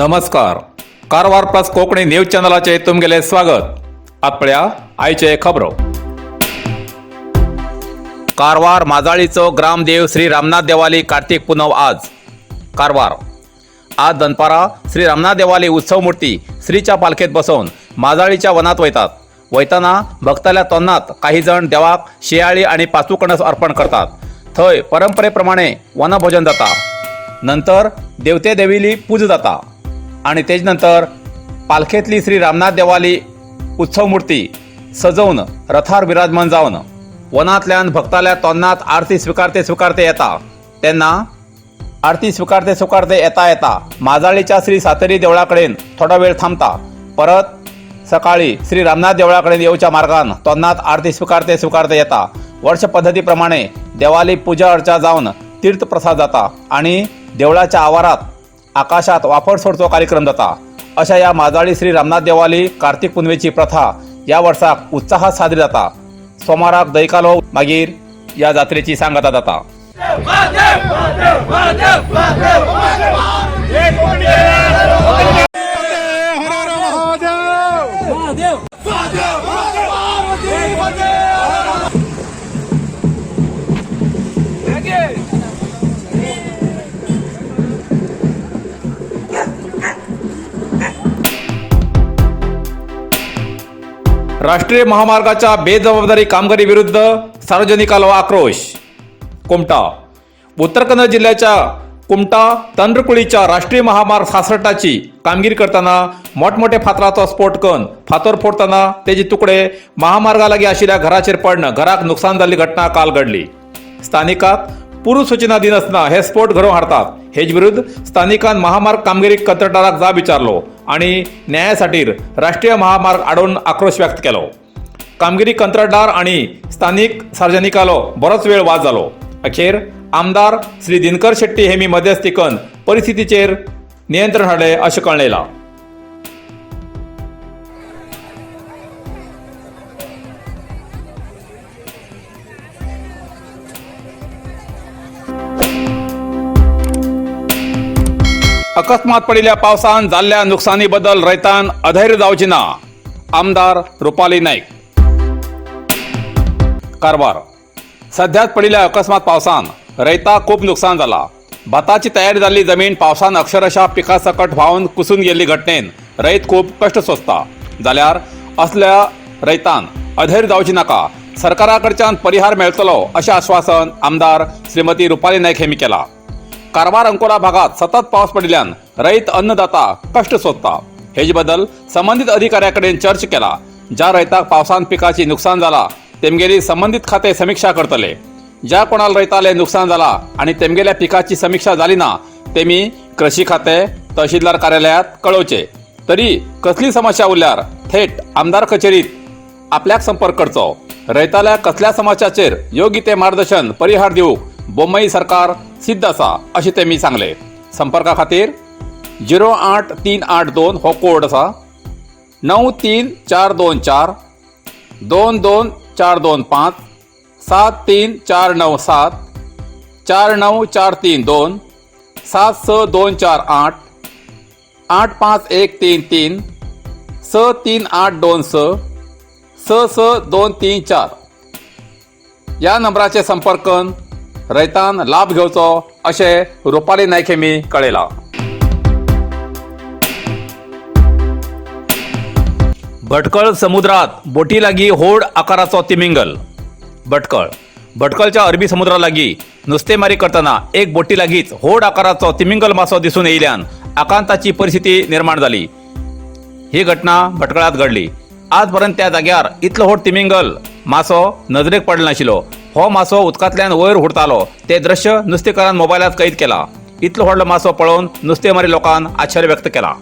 नमस्कार, Karwar plus Konkani news चॅनलाचे तुमगेले स्वागत. आपल्या आयचे खबरो. कारवार माजाळीचो ग्रामदेव श्री रामनाथ देवाली कार्तिक पुनव आज. कारवार आज दनपारा श्री रामनाथ देवाली उत्सव मूर्ती श्रीच्या पालखेत बसोवन माजाळीच्या वनात वयतात. वयताना भक्ताल्या तोंडात काही जण देवाक शियाळी आणि पाचू कणस अर्पण करतात. थंय परंपरेप्रमाणे वनभोजन जाता. नंतर देवते देवीली पूजा जाता आणि तेज नंतर पालखेतली श्री रामनाथ देवाली उत्सव मूर्ती सजोवन रथार विराजमान जावन वनांतल्यान भक्ताल्या तोंडात आरती स्विकारते स्विकारते येता. तेन्ना आरती स्विकारते स्विकारते येता येता माजाळीच्या श्री सातेरी देवळा कडेन थोडो वेळ थांबता. परत सकाळी श्री रामनाथ देवळा कडेन येवच्या मार्गान तोंडात आरती स्विकारते स्विकारते येता. वर्ष पद्दती प्रमाणे देवाली पुजा अर्चा जावन तीर्थप्रसाद जाता आणि देवळाच्या आवारात आकाशात वाफळ सोडचो कार्यक्रम जाता. अशा ह्या माजाळी श्री रामनाथ देवाली कार्तिक पुनवेची प्रथा ह्या वर्साक उत्साहात साजरी जाता. सोमाराक दैकालो मागीर ह्या जात्रेची सांगता जाता. राष्ट्रीय महामार्गाच्या बेजबाबदारी कामगिरी विरुद्ध सार्वजनिकालो आक्रोश. कुमटा उत्तर कन्नड जिल्ह्याच्या कुमटा तंद्रकुळीच्या राष्ट्रीय महामार्ग 66ची कामगिरी करताना मोठमोठे फातराचो स्फोट करून फातर फोडताना तेजे तुकडे महामार्गा लागीं आशिल्ल्या घराचेर पडून घराक नुकसान जाल्ली घटना काल घडली. स्थानिकाक पूर्व सूचना दिनासतना हे स्फोट घडोवन हाडतात. हेज विरुद्ध स्थानिकान महामार्ग कामगिरी कंत्राटदाराक जाब विचारलो आणि न्यायासाठी राष्ट्रीय महामार्ग आडोवन आक्रोश व्यक्त केलो. कामगिरी कंत्राटदार आणि स्थानिक सार्वजनिकालो बरोच वेळ वाद जालो. अखेर आमदार श्री दिनकर शेट्टी हेमी मध्यस्थी करून परिस्थितीचेर नियंत्रण हाडले अशें कळ्ळें. अकस्मात पडिल्ल्या पावसान जाल्ल्या नुकसानी बद्दल रयतान अधैर्य जावची ना, आमदार रुपाली नाईक. कारवार सध्याच पडिल्ल्या अकस्मात पावसान रयताक खूब नुकसान जाला. भाताची तयारी जाल्ली जमीन पावसान अक्षरशः पिकासकट व्हांवन कुसून गेल्ली घटनेन रयत खूब कश्ट सोंसता. जाल्यार असल्या रयतान अधैर्य जावची नाका, सरकारा कडच्यान परिहार मेळटलो अशें आश्वासन आमदार श्रीमती रुपाली नायक हेमी केला. कारवार अंकोला भागात सतत पावस पडिल्ल्यान रयत अन्नदाता कश्ट सोदता. हेजे बद्दल संबंदीत अधिकाऱ्या कडेन चर्चा केला. ज्या रयताक पावसान पिकाची नुकसान जाला तेमगेली संबंदीत खाते समिक्षा करतले. ज्या कोणाला रयताले नुकसान जाला आणि तेमगेल्या पिकाची समिक्षा जाली ना तेमी कृषी खाते तहसीलदार कार्यालयात कळोवचे. तरी कसली समस्या उरल्यार थेट आमदार कचेरीत आपल्याक संपर्क करचो. रयताल्या कसल्या समस्याचेर योग्य ते मार्गदर्शन परिहार दिवंक बोम्मई सरकार सिद्ध आसा अशें तेमी सांगले. संपर्का खातीर 08382 हो कोड आसा, 93424 22425, 73497 49432, 76248 85133, 63826 66234 ह्या नंबराचे संपर्क करून रयतान लाभ घेवचो अशें रुपाली नायक हेमी कळयलां. भटकळ समुद्रात बोटी लागीं होड आकाराचो तिमिंगल. भटकळ भटकळच्या अरबी समुद्रा लागीं नुस्तेमारी करतना एक बोटी लागींच होड आकाराचो तिमिंगल मासो दिसून येयल्यान आकांताची परिस्थिती निर्माण जाली. ही घटना भटकळात घडली. आजपर्यंत त्या जाग्यार इतलो व्हड तिमिंगल मासो नजरेक पडलो नाशिल्लो. हो मासो उदकांतल्यान वयर हुडतालो ते दृश्य नुस्तेकारान मोबायलात कैद केला. इतलो व्हडलो मासो पळोवन नुस्तेमारी लोकांन आश्चर्य व्यक्त केला.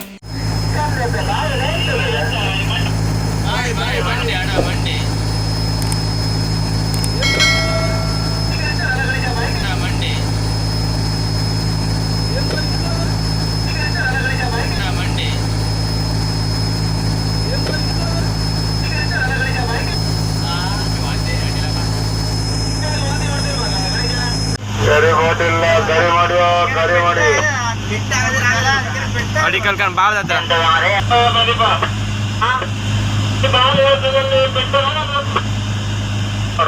ಕರಿ ಮಾಡಿಲ್ಲ, ಕರಿ ಮಾಡುವ, ಕರಿ ಮಾಡಿ. मेडिकल कारण बाब जाता.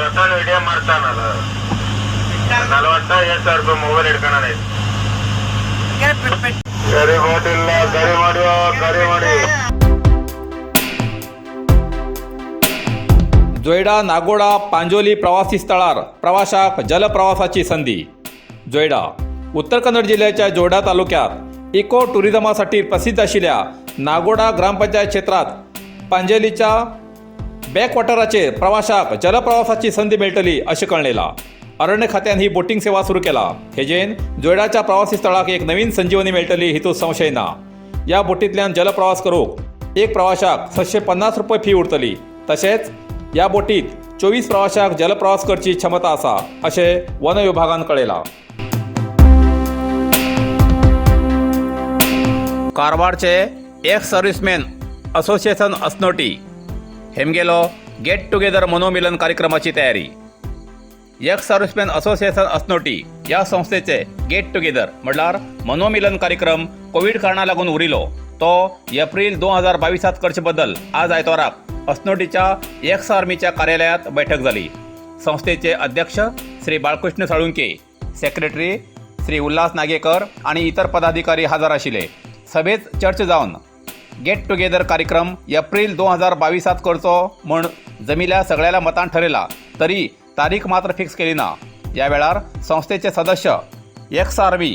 ರತನ್ ವಿಡಿಯೋ ಮಾಡ್ತಾನಲ್ಲ, 45,000 ರೂಪಾಯಿ ಮೊಬೈಲ್ ಹಿಡ್ಕೊಳ. ಸರಿ ಮಾಡಿಲ್ಲ, ಸರಿ ಮಾಡಿ, ಸರಿ ಮಾಡಿ. जोयडा नागोडा पांजोली प्रवासी स्थळार प्रवाशाक जलप्रवासाची संधी. जोयडा उत्तर कन्नड जिल्ह्याच्या जोयडा तालुक्यात इको टुरिझमासाठी प्रसिद्ध आशिल्ल्या नागोडा ग्रामपंचायत क्षेत्रात पांजेलीच्या बॅकवॉटराचेर प्रवाशाक जलप्रवासाची संधी मेळटली अशें कळ्ळेला. अरण्य खात्यान ही बोटिंग सेवा सुरू केला. हेजेन जोयडाच्या प्रवासी स्थळाक एक नवीन संजीवनी मेळटली हितूंत संशय ना. या बोटींतल्यान जलप्रवास करूंक एक प्रवाशाक 650 रुपये फी उरतली. तशेंच या बोटीत 24 प्रवाशाक जलप्रवास करची क्षमता आसा अशें वन विभागान कळयलां. कारवारचे एक्स सर्व्हिसमॅन असोसिएशन असनोटी हेमगेलो गेट टुगेदर मनोमिलन कार्यक्रमाची तयारी. एक्स सर्व्हिसमॅन असोसिएशन असनोटी या संस्थेचे गेट टुगेदर म्हणल्यार मनोमिलन कार्यक्रम कोवीड कारणा लागून उरिल्लो तो एप्रील 2022 करचे बद्दल आज आयतवाराक असनोटीच्या एक्स आर्मीच्या कार्यालयात बैठक जाली. संस्थेचे अध्यक्ष श्री बाळकृष्ण साळुंके, सेक्रेटरी श्री उल्हास नागेकर आणि इतर पदाधिकारी हजर आशिल्ले. सभेत चर्चा जावन गेट टुगेदर कार्यक्रम एप्रील 2022 करचो म्हण जमिल्या सगळ्याला मतान ठरयला, तरी तारीख मात्र फिक्स केली ना. या वेळार संस्थेचे सदस्य एक्स आर्मी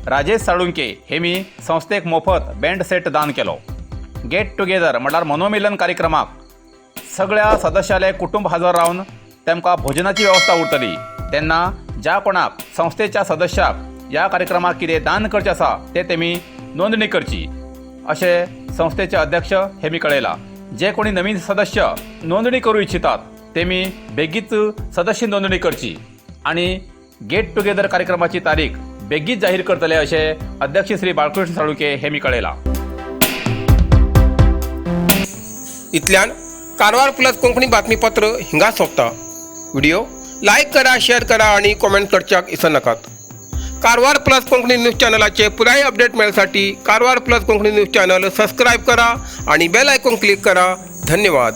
राजेश साळुंके हेमी संस्थेक मोफत बँड सेट दान केलो. गेट टुगेदर म्हळ्यार मनोमिलन कार्यक्रमाक सगळ्या सदस्याले कुटुंब हजर रावन तेमकां भोजनाची वेवस्था उरतली. तेन्ना ज्या कोणाक संस्थेच्या सदस्याक ह्या कार्यक्रमाक कितें दान करचें आसा ते तेमी नोंदणी करची अशें संस्थेचे अध्यक्ष हेमी कळयलां. जे कोणी नवीन सदस्य नोंदणी करूं इच्छितात तेमी बेगीच सदस्य नोंदणी करची आणि गेट टुगेदर कार्यक्रमाची तारीख बेगीच जाहीर करतले अशें अध्यक्ष श्री बाळकृष्ण साळुंके हेमी कळयलां. इतल्यान कारवार प्लस कोंकणी बातमीपत्र हिंगा सोंपता. व्हिडिओ लायक करा, शेअर करा आणि कॉमेंट करच्याक इसरनाकात. कारवार प्लस कोंकणी न्यूज चॅनलाचे पुराय update मेळसाठी Karwar plus Konkani news channel subscribe करा आणि बेल आयकॉन क्लिक करा. धन्यवाद.